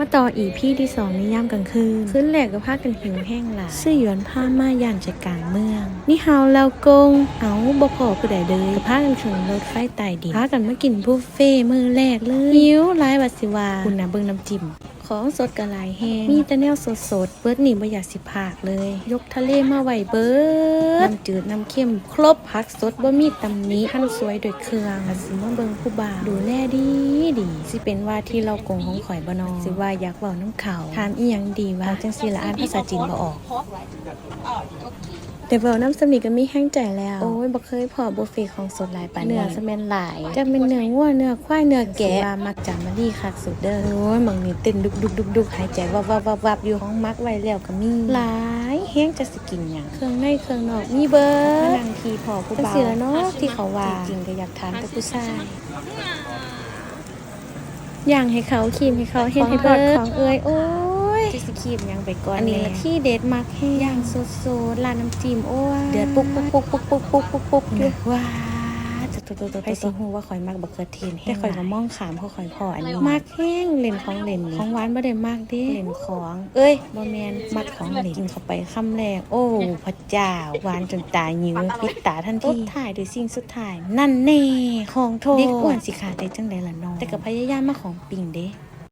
ມາຕໍ່ ອີພີ ທີສອງ ໃນຍາມກາງຄືນ. ຄືນແລກກໍພາກັນຫິວແຮງຫຼາຍ, ຊື່ຢວນພາມາຢ້ານໃຈກາງເມືອງ. ນີ້ເຮົາແລ້ວກົງ, ເອົ້າ ບໍ່ພໍ້ຜູ້ໃດເລີຍ, ກໍພາກັນຂຶ້ນລົດໄຟໃຕ້ດິນ, ພາກັນມາກິນບຸບເຟມື້ແລກເລີຍ. ຫິວຫຼາຍວ່າຊິວ່າ, ພຸ້ນນະ ເບິ່ງນ້ຳຈິ້ມ. ຂອງສົດກໍຫຼາຍແຮງ, ມີແຕ່ແນວສົດໆ, ເບິດນີ້ບໍ່ຢາກຊິພາກເລີຍ. ຍົກທະເລມາໄວ້ເບິດ, ນ້ຳຈືດ ນ້ຳເຄັມ ຄົບ, ຜັກສົດບໍ່ມີຕຳໜິ, ພັນສວຍດ້ວຍເຄື່ອງ. ກໍຊິມາເບິ່ງຜູ້ບ່າວ ດູແລດີໆ, ຊິເປັນວ່າທີ່ເລົາກົງຂອງຂ້ອຍບໍ່ນໍ? ຊິວ່າຢາກເວົ້ານຳເຂົາ, ຖາມອີ່ຫຍັງດີວະ? ຈັ່ງຊີ້ລະ ອ່ານພາສາຈີນບໍ່ອອກ. ແຕ່ເວົ້ານຳສ່ຳນີ້ກໍມີແຮງໃຈແລ້ວ. ໂອ້ຍ ບໍ່ເຄີຍພໍ້ບຸບເຟຂອງສົດຫຼາຍປານນີ້. ເນື້ອຊະແມ່ນຫຼາຍ, ຈັກແມ່ນເນື້ອງົວ ເນື້ອຄວາຍ ເນື້ອແກະ, ວ່າມັກຈາມາລີຄັກສຸດເດີ້. ໂອ້ຍ ໝ່ອງນີ້ເຕັ້ນດຸກໆໆໆ, ຫາຍໃຈວັບໆໆໆຢູ່. ຂອງໝັກໄວ້ແລ້ວກໍມີຫຼາຍແຮງ, ຈັກຊິກິນຫຍັງ. ເຄື່ອງໃນເຄື່ອງນອກມີເບິດ. ມານັ່ງທີ່ພໍ້ຜູ້ບ່າວ ຈັ່ງຊີ້ລະເນາະ ທີ່ເຂົາວ່າ. ທີ່ຈິງກໍຢາກຖາມແຕ່ຜູ້ຊາຍ. ຍ່າງໃຫ້ເຂົາ, ຄີບໃຫ້ເຂົາ, ເຮັດໃຫ້ເບິດ. ຂອງເອີຍ ໂອ້ຍ ຈັກຊິຄີບຫຍັງໄປກ່ອນແນ່. ອັນນີ້ລະທີເດັດ ມັກແຮງ, ຍ່າງສົດໆ ລາດນ້ຳຈິ້ມ, ໂອ້ຍ ເດືອດປຸກໆໆໆໆຢູ່. ວ້າ ໂຕໆໆໆ ໄປຊິຮູ້ວ່າຂ້ອຍມັກບັກເຂືອເທດແຮງ. ແຕ່ຂ້ອຍກໍມອງຂ້າມ ເພາະຂ້ອຍພໍ້ອັນນີ້. ມັກແຮງ ເຫຼັ້ນຂອງເຫຼັ້ນນີ້. ຂອງຫວານບໍ່ໄດ້ມັກເດ້, ເຫຼັ້ນຂອງ. ເອີຍ ບໍ່ແມ່ນ, ມັກຂອງເຫຼັ້ນ. ກິນເຂົ້າໄປຄຳແລກ, ໂອ້ ພະເຈົ້າ, ຫວານຈົນຕາຫຍິວ, ປິດຕາທັນທີ. ປິດທ້າຍດ້ວຍສິ່ງສຸດທ້າຍ, ນັ້ນແນ່ ຂອງໂທດ. ເດັກອ້ວນຊິຂາດໄດ້ຈັ່ງໃດລະເນາະ? ແຕ່ກໍພະຍາຍາມມາຂອງ ປີ້ງເດ້.